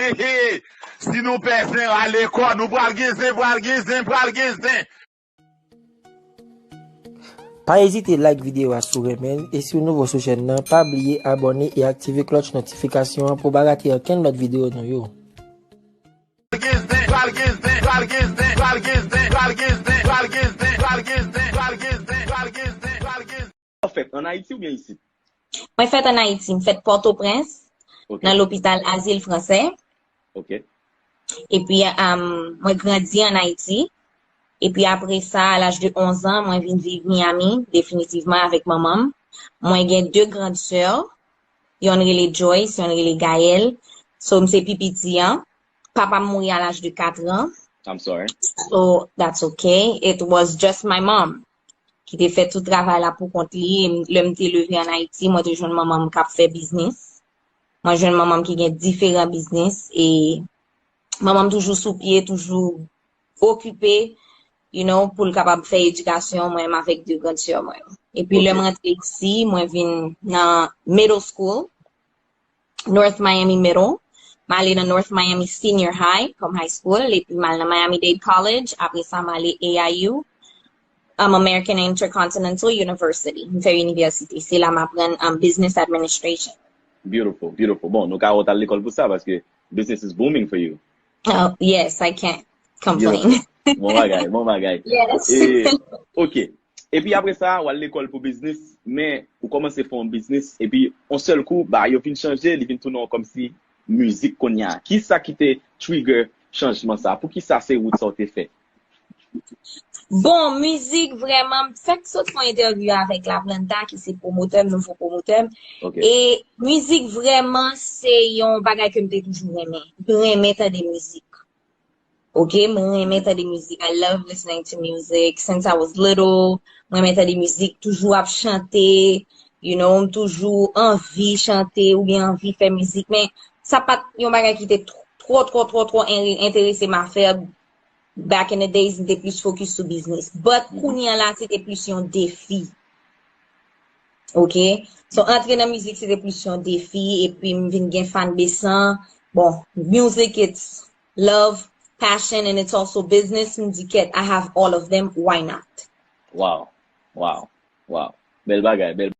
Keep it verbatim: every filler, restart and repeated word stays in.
Hehe. Si nou pè zen, rale kò nou, pral gen zen, pral gen zen, pral gen zen. Pa ezite like videyo a si w renmen l, e si w nouvo sou chèn nan, pa bliye abòne e aktive klòch notifikasyon an pou w pa rate okenn lòt videyo nou yo. Ou fèt ann Ayiti oubyen isit? Mwen fèt ann Ayiti, m fèt Pòtoprens, nan lopital Azil Fransè. Epi mwen grandi ann Ayiti. Epi apre sa, a laj de onz an, mwen vin viv Miami definitivman avèk manman m. Mwen gen de grand sè, yonn rele Joyce, yonn rele Gaëlle. So, m se pi piti an. Papa m mouri a laj de kat an. I'm sorry. So, that's okay. It was just my mom ki te fè tout travay la pou kont li. Lè m te leve ann Ayiti, mwen te jwenn manman m k ap fè biznis. Mwen jwenn manman m ki gen diferan biznis e manman m toujou sou pye, toujou okipe, you know, pou l kapab fè edikasyon mwen menm avèk de grand sè mwen yo. Epi lè m rantre isi, mwen vin nan middle school, North Miami Middle. M ale nan North Miami Senior High kòm high school, epi m al nan Miami-Dade College, apre sa m ale A I U, um, American Intercontinental University. M fè inivèsite, se la m aprann um, Business Administration. Beautiful, beautiful. Bon, nou ka wè w t al lekòl pou sa, paske business is booming for you. Oh, yes, I can't complain. Bon bagay, bon bagay. Yes. Ok. Epi apre sa, w al lekòl pou biznis, men ou kòmanse fè yon biznis, epi yon sèl kou, ba, yo vin chanje, li vin tounen yon kòmsi mizik kounye a. Kisa ki te trigger chanjman sa? Poukisa se wout sa w te fè? Bon, mizik vrèman, m fèk sot fè yon entèvyou avèk Laplanta, ki se pwomotè m, nouvo pwomotè m. E mizik vrèman se yon bagay ke m te toujou renmen. M renmen tande mizik. Ok, mwen renmen tande mizik. I love listening to music since I was little. Mwen renmen tande mizik, toujou ap chante, you know, m toujou anvi chante oubyen anvi fè mizik. Men sa pa t yon bagay ki te twò, twò, twò, twò enterese m a fè. Back in the days, m te plis focus sou biznis. But kounye a la, se te plis yon defi. Ok? So, antre nan mizik, se te plis yon defi, epi m vin gen fanbase an. Bon, music, it's love, passion, and it's also business. M di, kèt, I have all of them, why not? Wow, wow, wow. Bèl bagay, bèl